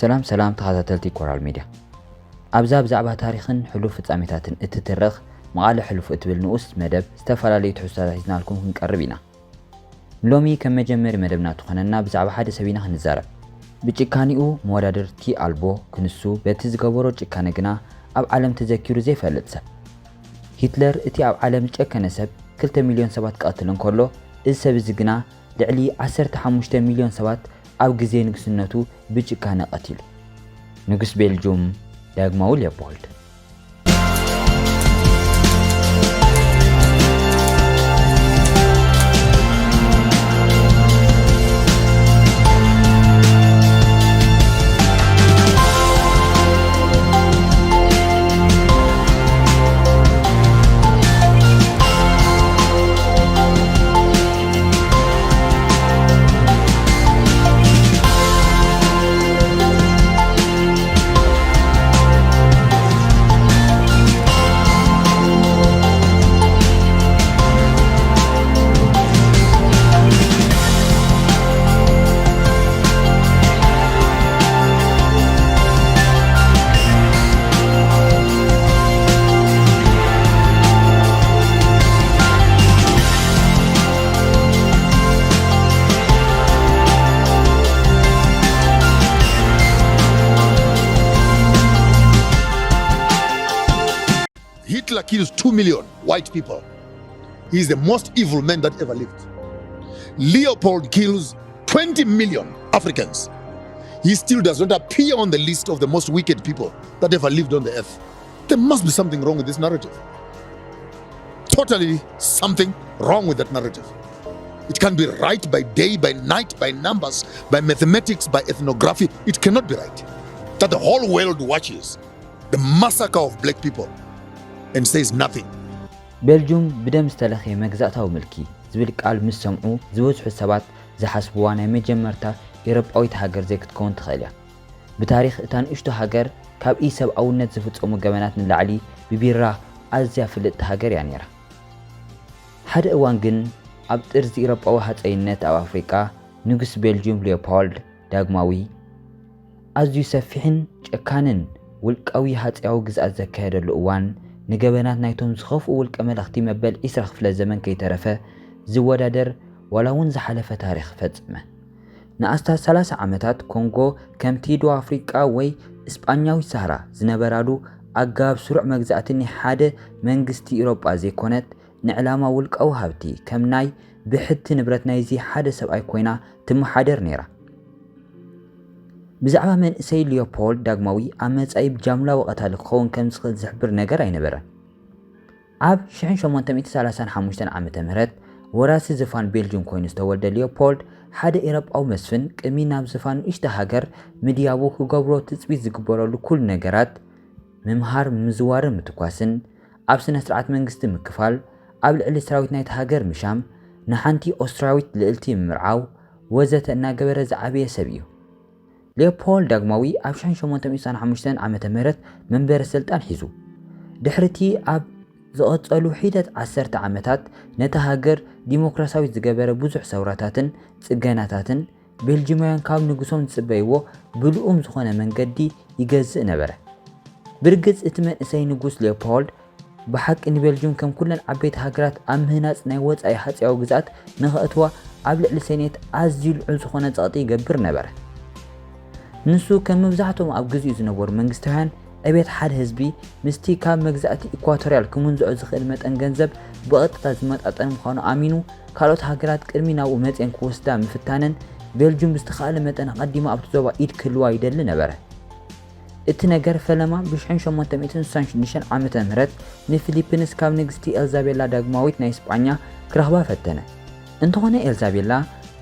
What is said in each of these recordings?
ሰላም ሰላም ተኸታተልቲ ኮራል ሚድያ። ኣብዛ ብዛዕባ ታሪኽን ሕሉፍ ፍጻሜታትን እትትርኽ መቓለ ሕሉፍ እትብል ንኡስ መደብ ዝተፈላለዩ ትሕዝቶታት ሒዝናልኩም ክንቀርብ ኢና። ሎሚ ከም መጀመሪ መደብና ትኾነና ብዛዕባ ሓደ ሰብ ኢና ክንዛረብ። ብጭካኔኡ መወዳድርቲ ኣልቦ ክንሱ በቲ ዝገበሮ ጭካነ ግና ኣብ ዓለም ተዘኪሩ ዘይፈልጥ ሰብ። ሂትለር እቲ ኣብ ዓለም ዝጨከነ ሰብ ክልተ ሚልዮን ሰባት ክቐትል እንከሎ፣ እዚ ሰብ እዚ ግና ልዕሊ ዓሰርተ ሓሙሽተ ሚልዮን ሰባት ኣብ ግዜ ንግስነቱ ብጭካነ ቀቲሉ። ንጉስ ቤልጁም ዳግማዊ ሊዮፖልድ። Hitler kills two million white people. He is the most evil man that ever lived. Leopold kills twenty million Africans. He still does not appear on the list of the most wicked people that ever lived on the earth. There must be something wrong with this narrative. Totally something wrong with that narrative. It can be right by day, by night, by numbers, by mathematics, by ethnography. It cannot be right that the whole world watches the massacre of black people and says nothing. ቤልጁም ብደም ዝተለኽየ መግዛእታዊ ምልኪ ዝብል ቃል ምስ ሰምዑ ዝበዝሑ ሰባት ዝሓስብዋ ናይ መጀመርታ ኤውሮጳዊት ሃገር ዘይክትከውን ትኽእል እያ። ብታሪኽ እታ ንእሽቶ ሃገር ካብ ኢሰብኣውነት ዝፍጸሙ ገበናት ንላዕሊ ብቢራ ኣዝያ ፍልጥቲ ሃገር እያ ነይራ። ሓደ እዋን ግን ኣብ ጥርዚ ኢሮጳዊ ሃጸይነት ኣብ ኣፍሪቃ ንጉስ ቤልጅዩም ሊዮፖልድ ዳግማዊ ኣዝዩ ሰፊሕን ጨካንን ውልቃዊ ሃጸያዊ ግዝኣት ዘካየደሉ እዋን ንገበናት ናይቶም ዝኸፍኡ ውልቀ መለኽቲ መበል ዒስራ ክፍለ ዘመን ከይተረፈ ዝወዳደር ዋላ እውን ዝሓለፈ ታሪኽ ፈጸመ። ንኣስታት ሰላሳ ዓመታት ኮንጎ ከምቲ ደቡብ ኣፍሪቃ ወይ እስጳኛዊት ሳህራ ዝነበራሉ ኣገባብ ስሩዕ መግዛእቲ ናይ ሓደ መንግስቲ ኢሮጳ ዘይኮነት ንዕላማ ውልቃዊ ሃብቲ ከም ናይ ብሕቲ ንብረት ናይዚ ሓደ ሰብኣይ ኮይና ትመሓደር ነይራ። ብዛዕባ መንእሰይ ሊዮፖልድ ዳግማዊ ኣብ መጻኢ ብጃምላዊ ቀታሊ ክኸውን ከም ዝኽእል ዝሕብር ነገር ኣይነበረን። ኣብ ሽሕን ሸሞንተ ሚእትን ሰላሳን ሓሙሽተን ዓመተ ምህረት ወራሲ ዝፋን ቤልጅም ኮይኑ ዝተወልደ ሊዮፖልድ ሓደ ኤውሮጳዊ መስፍን ቅድሚ ናብ ዝፋን ንእሽቶ ሃገር ምድያቡ ክገብሮ ትጽቢት ዝግበረሉ ኩሉ ነገራት ምምሃር፣ ምዝዋርን ምትኳስን፣ ኣብ ስነ ስርዓት መንግስቲ ምክፋል፣ ኣብ ልዕሊ ሰራዊት ናይቲ ሃገር ምሻም፣ ንሓንቲ ኦስትርያዊት ልእልቲ ምምርዓው ወዘተ እናገበረ ዝዓበየ ሰብ እዩ። ሌኦፖልድ ዳግማዊ ኣብ ሽሕን ሸሞንተ ሚእትን ሓሙሽተን ዓመተ ምህረት መንበረ ስልጣን ሒዙ። ድሕሪቲ ኣብ ዝቐጸሉ ሒደት ዓሰርተ ዓመታት ነታ ሃገር ዲሞክራሲያዊት ዝገበረ ብዙሕ ሰውራታትን ጽገናታትን ቤልጂማውያን ካብ ንጉሶም ዝጽበይዎ ብልኡም ዝኾነ መንገዲ ይገዝእ ነበረ። ብርግጽ እቲ መንእሰይ ንጉስ ሌኦፖልድ ብሓቂ ንቤልጅም ከም ኩለን ዓበይቲ ሃገራት ኣብ ምህናጽ ናይ ወጻኢ ሃጸያዊ ግዝኣት ንኸእትዋ ኣብ ልዕሊ ሴኔት ኣዝዩ ልዑል ዝኾነ ጸቕጢ ይገብር ነበረ። ንሱ ከም መብዛሕትኦም ኣብ ግዜኡ ዝነበሩ መንግስታውያን ዕቤት ሓደ ህዝቢ ምስቲ ካብ መግዛእቲ ኢኳቶርያል ክምንዝዖ ዝኽእል መጠን ገንዘብ ብቐጥታ ዝመጣጠን ምዃኑ ኣሚኑ ካልኦት ሃገራት ቅድሚ ናብኡ መጺአን ክወስዳ ምፍታነን ቤልጅም ብዝተኻእለ መጠን ኣቐዲማ ኣብቲ ዞባ ኢድ ክህልዋ ይደሊ ነበረ። እቲ ነገር ፈለማ ብሽሕን ሸሞንተ ሚእትን ስሳን ሽዱሽተን ዓመተ ምህረት ንፊሊፒንስ ካብ ንግስቲ ኤልዛቤላ ዳግማዊት ናይ ስጳኛ ክረኽባ ፈተነ። እንተኾነ ኤልዛቤላ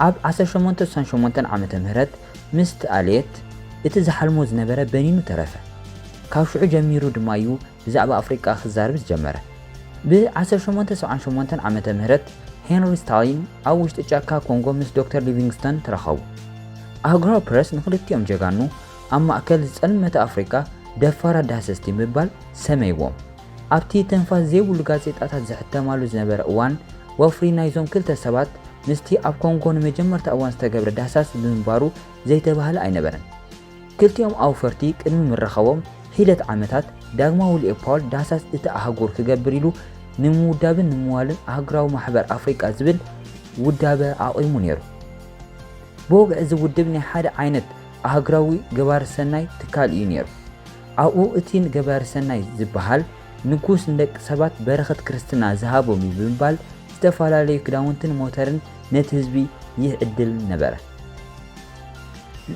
ኣብ ዓሰርተ ሸሞንተ ስሳን ሸሞንተን ዓመተ ምህረት ምስ ተኣልየት እቲ ዝሓልሞ ዝነበረ በኒኑ ተረፈ። ካብ ሽዑ ጀሚሩ ድማ እዩ ብዛዕባ ኣፍሪቃ ክዛረብ ዝጀመረ። ብ ዓሰርተ ሸሞንተ ሰብዓን ሸሞንተን ዓመተ ምህረት ሄንሪ ስታሊን ኣብ ውሽጢ ጫካ ኮንጎ ምስ ዶክተር ሊቪንግስተን ተራኸቡ። ኣህጉራዊ ፕረስ ንኽልቲኦም ጀጋኑ ኣብ ማእከል ዝጸልመተ ኣፍሪቃ ደፋራት ዳህሰስቲ ምባል ሰመይዎም። ኣብቲ ተንፋስ ዘይብሉ ጋዜጣታት ዝሕተማሉ ዝነበረ እዋን ወፍሪ ናይዞም ክልተ ሰባት ምስቲ ኣብ ኮንጎ ንመጀመርታ እዋን ዝተገብረ ዳህሳስ ብምንባሩ ዘይተባህለ ኣይነበረን። ክልቲኦም ኣውፈርቲ ቅድሚ ምርኻቦም ሒደት ዓመታት፣ ዳግማዊ ሊዮፖልድ ዳህሳስ እቲ ኣህጉር ክገብር ኢሉ ንምውዳብን ንምዋልን ኣህጉራዊ ማሕበር ኣፍሪቃ ዝብል ውዳበ ኣቑሙ ነይሩ። ብወግዒ እዚ ውድብ ናይ ሓደ ዓይነት ኣህጉራዊ ገባሪ ሰናይ ትካል እዩ ነይሩ። ኣብኡ እቲ ገባሪ ሰናይ ዝበሃል ንጉስ ንደቂ ሰባት በረኸት ክርስትና ዝሃቦም እዩ ብምባል ዝተፈላለዩ ክዳውንትን ሞተርን ነቲ ህዝቢ ይዕድል ነበረ።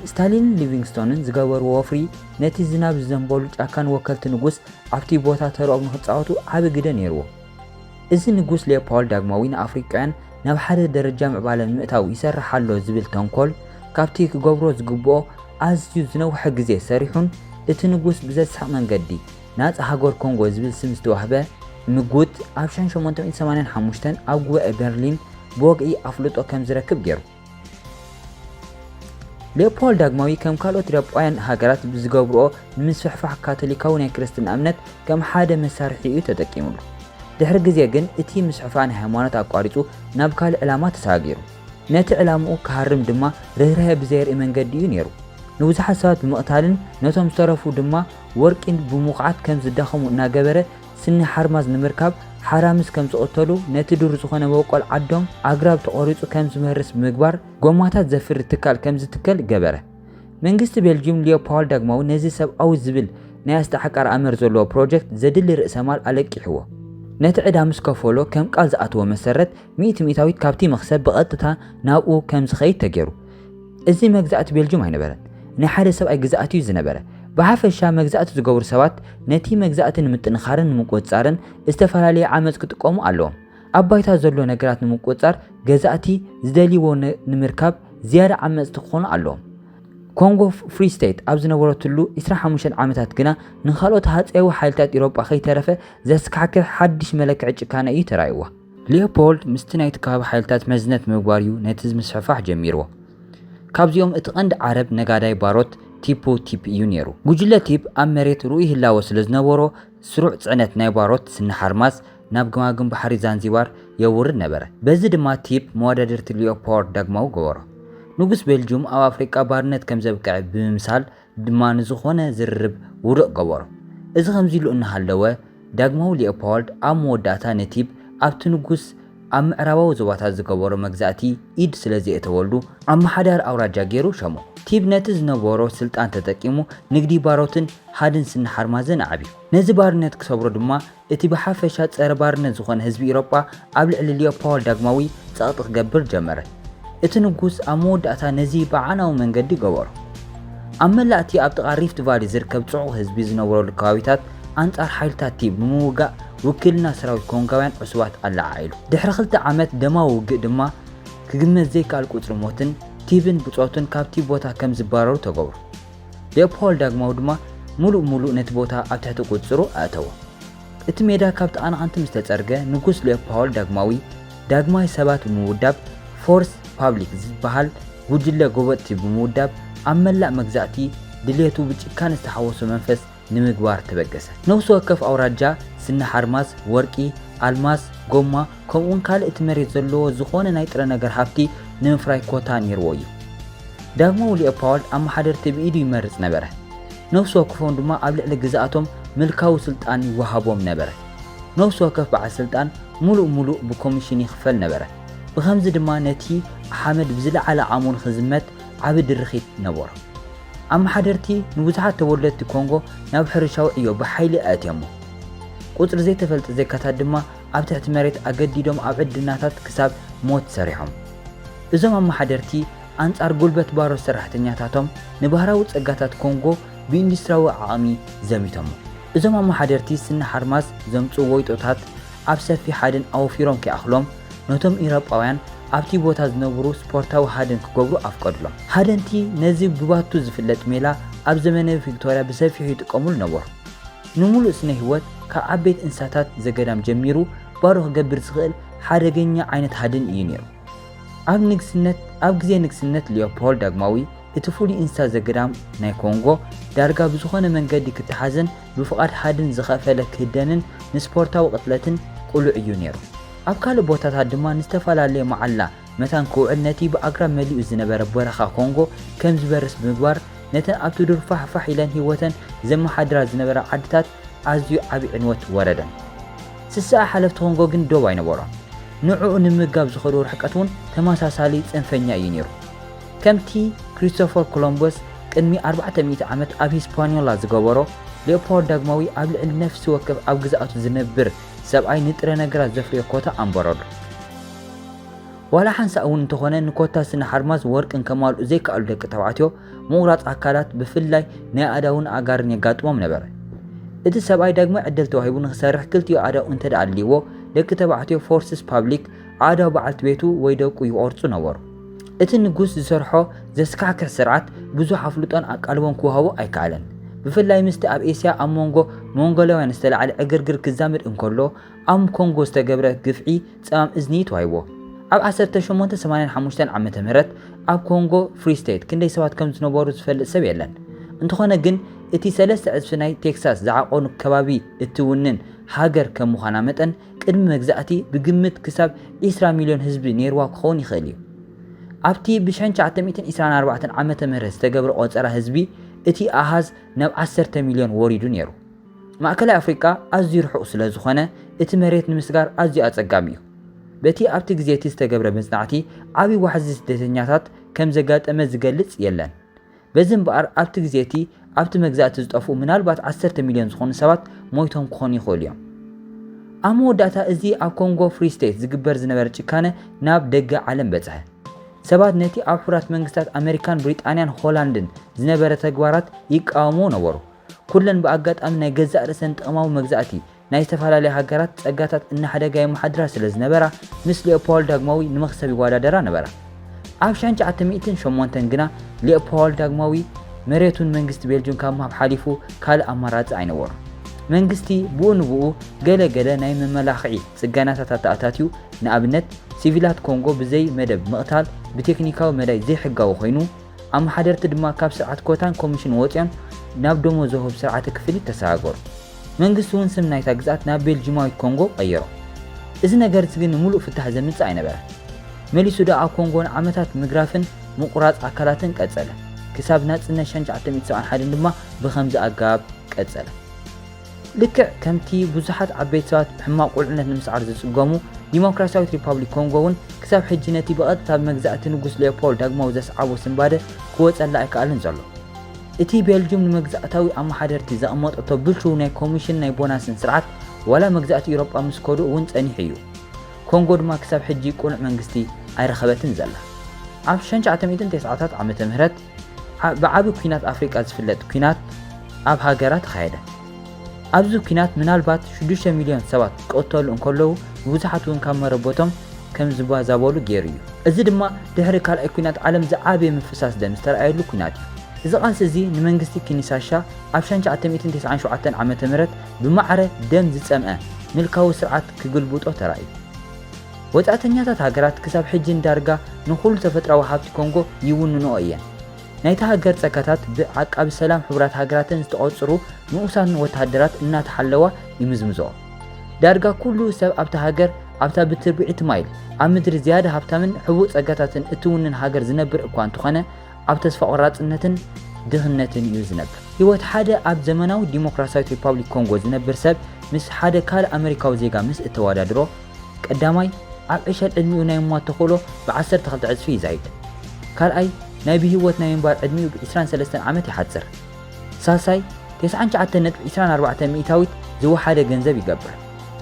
ስታሊንን ሊቪንግስቶንን ዝገበርዎ ወፍሪ ነቲ ዝናብ ዝዘንበሉ ጫካን ወከልቲ ንጉስ ኣብቲ ቦታ ተርኦም ንክጻወቱ ዓቢ ግደ ነይርዎ። እዚ ንጉስ ሊዮፖልድ ዳግማዊ ንኣፍሪቃውያን ናብ ሓደ ደረጃ ምዕባለ ንምእታው ይሰርሕ ኣሎ ዝብል ተንኮል ካብቲ ክገብሮ ዝግብኦ ኣዝዩ ዝነውሐ ግዜ ሰሪሑን እቲ ንጉስ ብዘስሕቕ መንገዲ ናጻ ሃገር ኮንጎ ዝብል ስም ዝተዋህበ ምጉት ኣብ ሸሞንተ ሚእቲ ሰማንያን ሓሙሽተን ኣብ ጉባኤ በርሊን ብወግዒ ኣፍልጦ ከም ዝረክብ ገይሩ። ሊዮፖልድ ዳግማዊ ከም ካልኦት ኢሮጳውያን ሃገራት ብዝገብርኦ ንምስፍሕፋሕ ካቶሊካዊ ናይ ክርስትና እምነት ከም ሓደ መሳርሒ እዩ ተጠቂሙሉ። ድሕሪ ግዜ ግን እቲ ምስሕፋ ናይ ሃይማኖት ኣቋሪጹ ናብ ካልእ ዕላማ ተሰጋጊሩ። ነቲ ዕላምኡ ክሃርም ድማ ርህራሄ ብዘየርኢ መንገዲ እዩ ነይሩ። ንብዙሓት ሰባት ብምቕታልን ነቶም ዝተረፉ ድማ ወርቂ ብምኹዓት ከም ዝዳኸሙ እናገበረ ስኒ ሓርማዝ ንምርካብ ሓራምዝ ከም ዝቕተሉ፣ ነቲ ዱር ዝኾነ መበቆል ዓዶም ኣግራብ ተቖሪጹ ከም ዝመርስ ብምግባር ጎማታት ዘፍሪ ትካል ከም ዝትከል ገበረ። መንግስቲ ቤልጅዩም ሊዮፖልድ ዳግማዊ ነዚ ሰብኣዊ ዝብል ናይ ኣስተዓቃር ኣመር ዘለዎ ፕሮጀክት ዘድሊ ርእሰ ማል ኣለቂሕዎ። ነቲ ዕዳ ምስ ከፈሎ ከም ቃል ዝኣተዎ መሰረት ሚእቲ ሚእታዊት ካብቲ መኽሰብ ብቐጥታ ናብኡ ከም ዝኸይድ ተገይሩ። እዚ መግዛእቲ ቤልጅዩም ኣይነበረን፣ ናይ ሓደ ሰብኣይ ግዝኣት እዩ ዝነበረ። ብሓፈሻ መግዛእቲ ዝገብሩ ሰባት ነቲ መግዛእቲ ንምጥንኻርን ንምቁጽጻርን ዝተፈላለየ ዓመጽ ክጥቀሙ ኣለዎም። ኣብ ባይታ ዘሎ ነገራት ንምቁጽጻር ገዛእቲ ዝደልይዎ ነ- ንምርካብ ዝያዳ ዓመጽቲ ክኾኑ ኣለዎም። ኮንጎ ፍሪ ስቴት ኣብ ዝነበረትሉ ዕስራን ሓሙሽተን ዓመታት ግና ንኻልኦት ሃጸያዊ ሓይልታት ኤውሮጳ ከይተረፈ ዘስካሕክሕ ሓድሽ መለክዒ ጭካነ እዩ ተራእይዋ። ሊዮፖልድ ምስቲ ናይቲ ከባቢ ሓይልታት መዝነት ምግባር እዩ ነቲ ምስፍሕፋሕ ጀሚርዎ። ካብዚኦም እቲ ቀንዲ ዓረብ ነጋዳይ ባሮት ቲፖ ቲፕ እዩ ነይሩ። ጉጅለ ቲፕ ኣብ መሬት ርኡይ ህላወ ስለ ዝነበሮ ስሩዕ ጽዕነት ናይ ባሮት ስኒ ሓርማዝ ናብ ገማግም ባሕሪ ዛንዚባር የውርድ ነበረ። በዚ ድማ ቲፕ መወዳድርቲ ሊዮፖልድ ዳግማዊ ገበሮ። ንጉስ ቤልጅዩም ኣብ ኣፍሪቃ ባርነት ከም ዘብቅዐ ብምምሳል ድማ ንዝኾነ ዝርርብ ውዱቕ ገበሮ። እዚ ከምዚ ኢሉ እናሃለወ ዳግማዊ ሊዮፖልድ ኣብ መወዳእታ ንቲፕ ኣብቲ ንጉስ ኣብ ምዕራባዊ ዞባታት ዝገበሮ መግዛእቲ ኢድ ስለ ዘየእተወሉ ኣመሓዳሪ ኣውራጃ ገይሩ ሸሞ። ቲፕ ነቲ ዝነበሮ ስልጣን ተጠቂሙ ንግዲ ባሮትን ሃድን ስኒ ሓርማዝን ኣዕብዩ። ነዚ ባርነት ክሰብሮ ድማ እቲ ብሓፈሻ ጸረ ባርነት ዝኾነ ህዝቢ ኤውሮጳ ኣብ ልዕሊ ሊዮፖልድ ዳግማዊ ጸቕጢ ክገብር ጀመረ። እቲ ንጉስ ኣብ መወዳእታ ነዚ ብዓናዊ መንገዲ ገበሮ። ኣብ መላእቲ ኣብ ጥቓ ሪፍት ቫሊ ዝርከብ ጽዑቕ ህዝቢ ዝነብረሉ ከባቢታት ኣንጻር ሓይልታት ቲፕ ንምውጋእ ውክልና ሰራዊት ኮንጋውያን ዕሱባት ኣለዓዒሉ። ድሕሪ ክልተ ዓመት ደማዊ ውግእ ድማ ክግመት ዘይከኣል ቁጽሪ ሞትን ቲፕን ብጾቱን ካብቲ ቦታ ከም ዝባረሩ ተገብሩ። ሊዮፖልድ ዳግማዊ ድማ ምሉእ ምሉእ ነቲ ቦታ ኣብ ትሕቲ ቁጽሩ ኣእተዎ። እቲ ሜዳ ካብ ተቐናቐንቲ ምስ ተጸርገ፣ ንጉስ ሊዮፖልድ ዳግማዊ ዳግማይ ሰባት ብምውዳብ ፎርስ ፓብሊክ ዝበሃል ጉጅለ ጎበጥቲ ብምውዳብ ኣብ መላእ መግዛእቲ ድልየቱ ብጭካነ ዝተሓወሶ መንፈስ ንምግባር ተበገሰ። ነፍሲ ወከፍ ኣውራጃ ስኒ ሓርማዝ፣ ወርቂ፣ ኣልማዝ፣ ጎማ፣ ከምኡውን ካልእ እቲ መሬት ዘለዎ ዝኾነ ናይ ጥረ ነገር ሃብቲ ንምፍራይ ኮታ ነይርዎ እዩ። ዳግማዊ ሊዮፖልድ ኣመሓደርቲ ብኢዱ ይመርጽ ነበረ። ነፍሲ ወከፎም ድማ ኣብ ልዕሊ ግዝኣቶም ምልካዊ ስልጣን ይወሃቦም ነበረ። ነፍሲ ወከፍ በዓል ስልጣን ሙሉእ ሙሉእ ብኮሚሽን ይኽፈል ነበረ። ብኸምዚ ድማ ነቲ ሓመድ ብዝለዓለ ዓቕሙ ንኽዝመት ዓቢ ድርኺት ነበሮ። ኣመሓደርቲ ንብዙሓት ተወለድቲ ኮንጎ ናብ ሕርሻዊ ዕዮ ብሓይሊ ኣእትዮሞ። ቁጽሪ ዘይተፈልጠ ዜጋታት ድማ ኣብ ትሕቲ መሬት ኣገዲዶም ኣብ ዕድናታት ክሳብ ሞት ሰሪሖም። እዞም ኣመሓደርቲ ኣንጻር ጉልበት ባሮት ሰራሕተኛታቶም ንባህራዊ ጸጋታት ኮንጎ ብኢንዱስትሪያዊ ዓቕሚ ዘሚቶሞ። እዞም ኣመሓደርቲ ስኒ ሓርማዝ ዘምጽኡ ወይጦታት ኣብ ሰፊሕ ሃድን ኣውፊሮም ከይኣኽሎም ነቶም ኢውሮጳውያን ኣብቲ ቦታ ዝነብሩ ስፖርታዊ ሃድን ክገብሩ ኣፍቀድሎም። ሃደንቲ ነዚ ብባቱ ዝፍለጥ ሜላ ኣብ ዘመነ ቪክቶርያ ብሰፊሑ ይጥቀሙሉ ነበሩ። ንምሉእ ስነ ህይወት ካብ ዓበይቲ እንስሳታት ዘገዳም ጀሚሩ ባዶ ክገብር ዝኽእል ሓደገኛ ዓይነት ሃድን እዩ ነይሩ። ኣብ ንግስነት ኣብ ግዜ ንግስነት ሊዮፖልድ ዳግማዊ እቲ ፍሉይ እንስሳ ዘገዳም ናይ ኮንጎ ዳርጋ ብዝኾነ መንገዲ ክተሓዝን ብፍቓድ ሃድን ዝኸፈለ ክህደንን ንስፖርታዊ ቅትለትን ቅሉዕ እዩ ነይሩ። ኣብ ካልእ ቦታታት ድማ ንዝተፈላለየ መዓላ መታን ክውዕል ነቲ ብኣግራብ መሊኡ ዝነበረ በረኻ ኮንጎ ከም ዝበርስ ብምግባር ነተን ኣብቲ ዱር ፋሕ ፋሕ ኢለን ህይወተን ዘመሓድራ ዝነበራ ዓድታት ኣዝዩ ዓቢ ዕንወት ወረደን። ስስዓ ሓለፍቲ ኮንጎ ግን ዶብ ኣይነበሮን። ንዕኡ ንምምጋብ ዝኸዶ ርሕቀት እውን ተመሳሳሊ ጽንፈኛ እዩ ነይሩ። ከምቲ ክሪስቶፈር ኮሎምበስ ቅድሚ ኣርባዕተ ሚእቲ ዓመት ኣብ ሂስፓኒዮላ ዝገበሮ፣ ሌኦፖልድ ዳግማዊ ኣብ ልዕሊ ነፍሲ ወከፍ ኣብ ግዝኣቱ ዝነብር ሰብኣይ ንጥረ ነገራት ዘፍርዮ ኮታ ኣንበረሉ። ዋላ ሓንሳእ እውን እንተኾነ ንኮታ ስነ ሓርማዝ ወርቅን ከማልኡ ዘይከኣሉ ደቂ ተባዕትዮ ምቑራጽ ኣካላት ብፍላይ ናይ ኣእዳውን ኣእጋርን የጋጥሞም ነበረ። እቲ ሰብኣይ ዳግማይ ዕድል ተዋሂቡ ንኽሰርሕ ክልቲኡ ኣእዳው እንተ ደኣ ኣድልይዎ ደቂ ተባዕትዮ ፎርስስ ፓብሊክ ኣእዳው በዓልቲ ቤቱ ወይ ደቁ ይቖርጹ ነበሩ። እቲ ንጉስ ዝሰርሖ ዘስካሕክሕ ስርዓት ብዙሕ ኣፍልጦን ኣቃልቦን ክወሃቦ ኣይከኣለን። ብፍላይ ምስቲ ኣብ ኤስያ ኣብ መንጎ ሞንጎላውያን ዝተላዕለ ዕግርግር ክዛመድ እንከሎ ኣብ ኮንጎ ዝተገብረ ግፍዒ ጸማም እዝኒ ተዋሂብዎ። ኣብ ዓሰርተ ሸሞንተ ሰማንያን ሓሙሽተን ዓመተ ምህረት ኣብ ኮንጎ ፍሪ ስቴት ክንደይ ሰባት ከም ዝነበሩ ዝፈልጥ ሰብ የለን። እንተኾነ ግን እቲ ሰለስተ ዕጽፊ ናይ ቴክሳስ ዝዓቆኑ ከባቢ እትውንን ሃገር ከም ምዃና መጠን ቅድሚ መግዛእቲ ብግምት ክሳብ ዒስራ ሚልዮን ህዝቢ ነይርዋ ክኸውን ይኽእል እዩ። ኣብቲ ብ ሽሕን ትሽዓተ ሚእትን ዕስራን ኣርባዕተን ዓመተ ምህረት ዝተገብረ ቆጸራ ህዝቢ እቲ ኣሃዝ ናብ ዓሰርተ ሚልዮን ወሪዱ ነይሩ። ማእከላይ ኣፍሪቃ ኣዝዩ ርሑቕ ስለ ዝኾነ እቲ መሬት ንምስጋር ኣዝዩ ኣጸጋሚ እዩ። በቲ ኣብቲ ግዜ እቲ ዝተገብረ መጽናዕቲ ዓቢ ዋሕዚ ስደተኛታት ከም ዘጋጠመ ዝገልጽ የለን። በዚ እምበኣር ኣብቲ ግዜ እቲ ኣብቲ መግዛእቲ ዝጠፍኡ ምናልባት ዓሰርተ ሚልዮን ዝኾኑ ሰባት ሞይቶም ክኾኑ ይኽእሉ እዮም። ኣብ መወዳእታ እዚ ኣብ ኮንጎ ፍሪ ስቴት ዝግበር ዝነበረ ጭካነ ናብ ደገ ዓለም በጽሐ። ሰባት ነቲ ኣብ ሕቡራት መንግስታት ኣመሪካን ብሪጣንያን ሆላንድን ዝነበረ ተግባራት ይቃወምዎ ነበሩ። ኩለን ብኣጋጣሚ ናይ ገዛእ ርእሰን ጥቕማዊ መግዛእቲ ናይ ዝተፈላለያ ሃገራት ጸጋታት እናሓደጋ የመሓድራ ስለ ዝነበራ ምስ ሊኦፖልድ ዳግማዊ ንመኽሰብ ይወዳደራ ነበራ። ኣብ ሽሕን ትሽዓተ ሚእትን ሸሞንተን ግና ሊኦፖልድ ዳግማዊ መሬቱን መንግስቲ ቤልጅም ካብ ምሃብ ሓሊፉ ካልእ ኣማራጺ ኣይነበሮን። መንግስቲ ብኡ ንብኡ ገለ ገለ ናይ መመላኽዒ ጽገናታት ኣተኣታትዩ፣ ንኣብነት ሲቪላት ኮንጎ ብዘይ መደብ ምቕታል ብቴክኒካዊ መዳይ ዘይሕጋዊ ኮይኑ፣ ኣመሓደርቲ ድማ ካብ ስርዓት ኮታን ኮሚሽን ወጺኦም ናብ ደሞዝ ዝህብ ስርዓተ ክፍሊት ተሰጋገሩ። መንግስቲ እውን ስም ናይታ ግዝኣት ናብ ቤልጂማዊት ኮንጎ ቀየሮ። እዚ ነገር እዚ ግን ንምሉእ ፍታሕ ዘምጽእ ኣይነበረን። መሊሱ ደኣ ኣብ ኮንጎ ንዓመታት ምግራፍን ምቑራጽ ኣካላትን ቀጸለ። ክሳብ ናጽነት ሽሕን ትሽዓተ ሚእትን ሰብዓን ሓደን ድማ ብኸምዚ ኣገባብ ቀጸለ። ልክዕ ከምቲ ብዙሓት ዓበይቲ ሰባት ሕማቕ ቁልዕነት ንምስዓር ዝጽገሙ፣ ዲሞክራሲያዊት ሪፓብሊክ ኮንጎ እውን ክሳብ ሕጂ ነቲ ብቐጥታ ብመግዛእቲ ንጉስ ሌኦፖልድ ዳግማዊ ዘስዓቦ ስንባደ ክወጸላ ኣይከኣለን ዘሎ። እቲ ቤልጅም ንመግዛእታዊ ኣመሓደርቲ ዘቐመጠቶ ብልሽው ናይ ኮሚሽን ናይ ቦናስን ስርዓት ዋላ መግዛእቲ ኤውሮጳ ምስ ከዱ እውን ጸኒሑ እዩ። ኮንጎ ድማ ክሳብ ሕጂ ቅኑዕ መንግስቲ ኣይረኸበትን ዘላ። ኣብ ሽሕን ትሽዓተ ሚእትን ተስዓታት ዓመተ ምህረት ዓ-፣ ብዓቢ ኲናት ኣፍሪቃ ዝፍለጥ ኲናት ኣብ ሃገራ ተኻየደ። ኣብዚ ኲናት ምናልባት ሽዱሽተ ሚልዮን ሰባት ክቕተሉ እንከለዉ፣ ብዙሓት እውን ካብ መረበቶም ከም ዝባዛበሉ ገይሩ እዩ። እዚ ድማ ድሕሪ ካልኣይ ኲናት ዓለም ዝዓበየ ምፍሳስ ደም ዝተረኣየሉ ኲናት እዩ። እዚ ቃልሲ እዚ ንመንግስቲ ኪንሻሳ ኣብ ሽሕን ትሽዓተ ሚእትን ተስዓን ሸውዓተን ዓመተ ምህረት ብማዕረ ደም ዝጸምአ ምልካዊ ስርዓት ክግልብጦ ተራእዩ። ወጻእተኛታት ሃገራት ክሳብ ሕጂ ንዳርጋ ንኹሉ ተፈጥሮኣዊ ሃብቲ ኮንጎ ይውንንኦ እየን። ናይታ ሃገር ጸጋታት ብዓቃቢ ሰላም ሕቡራት ሃገራትን ዝተቖጽሩ ንኡሳን ወተሃደራት እናተሓለዋ ይምዝምዝኦ። ዳርጋ ኩሉ ሰብ ኣብታ ሃገር፣ ኣብታ ብትርብዒት ማይል ኣብ ምድሪ ዝያዳ ሃብታምን ሕቡእ ጸጋታትን እትውንን ሃገር ዝነብር እኳ እንተኾነ፣ ኣብ ተስፋ ቆራጽነትን ድኽነትን እዩ ዝነብር። ህይወት ሓደ ኣብ ዘመናዊ ዲሞክራሲያዊት ሪፓብሊክ ኮንጎ ዝነብር ሰብ ምስ ሓደ ካልእ ኣመሪካዊ ዜጋ ምስ እተወዳድሮ፣ ቀዳማይ፣ ኣብ ዕሸል ዕድሚኡ ናይ ምሟት ተኽእሎ ብዓሰርተ ክልተ ዕጽፊ ይዛይድ። ካልኣይ፣ ናይ ብህይወት ናይ ምንባር ዕድሚኡ ብዕስራን ሰለስተን ዓመት ይሓጽር። ሳልሳይ፣ ተስዓን ትሽዓተን ነጥቢ ዕስራን ኣርባዕተን ሚእታዊት ዝወሓደ ገንዘብ ይገብር።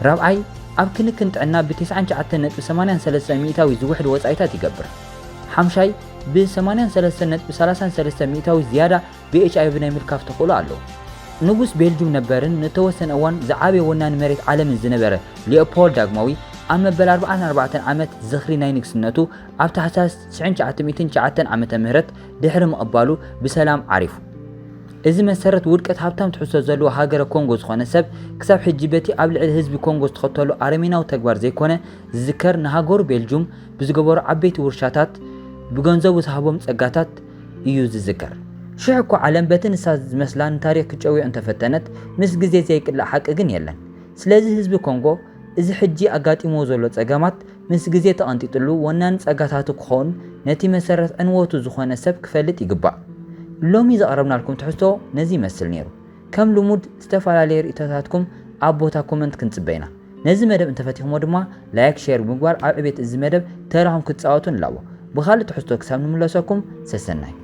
ራብዓይ፣ ኣብ ክንክን ጥዕና ብተስዓን ትሽዓተን ነጥቢ ሰማንያን ሰለስተን ሚእታዊት ዝውሕድ ወጻኢታት ይገብር። ሓምሻይ፣ ብሰማንያን ሰለስተን ነጥቢ ሰላሳን ሰለስተን ሚእታዊት ዝያዳ ብኤች ኣይ ቪ ናይ ምልካፍ ተኽእሎ ኣለዎ። ንጉስ ቤልጁም ነበርን ንእተወሰነ እዋን ዝዓበየ ወናኒ መሬት ዓለምን ዝነበረ ሊዮፖልድ ዳግማዊ፣ ኣብ መበል ኣርባዓን ኣርባዕተን ዓመት ዝኽሪ ናይ ንግስነቱ፣ ኣብ ታሕሳስ ሽሕን ትሽዓተ ሚእትን ትሽዓተን ዓመተ ምህረት ድሕሪ ምቕባሉ ብሰላም ዓሪፉ። እዚ መሰረት ውድቀት ሃብታም ትሕዝቶ ዘለዎ ሃገረ ኮንጎ ዝኾነ ሰብ፣ ክሳብ ሕጂ በቲ ኣብ ልዕሊ ህዝቢ ኮንጎ ዝተኸተሎ ኣረሜናዊ ተግባር ዘይኮነ ዝዝከር፣ ንሃገሩ ቤልጁም ብዝገበሮ ዓበይቲ ውርሻታት፣ ብገንዘቡ ዝሃቦም ጸጋታት እዩ ዝዝከር። ሽሕ እኳ ዓለም በቲ ንሳ ዝመስላ ንታሪኽ ክትጨውዮ እንተፈተነት፣ ምስ ግዜ ዘይቅላዕ ሓቂ ግን የለን። ስለዚ ህዝቢ ኮንጎ እዚ ሕጂ ኣጋጢምዎ ዘሎ ጸገማት ምስ ግዜ ተቐንጢጥሉ ወናኒ ጸጋታቱ ክኸውን ነቲ መሰረት ዕንወቱ ዝኾነ ሰብ ክፈልጥ ይግባእ። ሎሚ ዘቕረብናልኩም ትሕዝቶ ነዚ ይመስል ነይሩ። ከም ልሙድ ዝተፈላለየ ርእይቶታትኩም ኣብ ቦታ ኮመንት ክንጽበ ኢና። ነዚ መደብ እንተፈቲኹሞ ድማ ላይክ፣ ሼር ብምግባር ኣብ ዕቤት እዚ መደብ ተራኹም ክትጻወቱ ንላቦ። ብኻልእ ትሕዝቶ ክሳብ ንምለሰኩም ሰሰናዩ።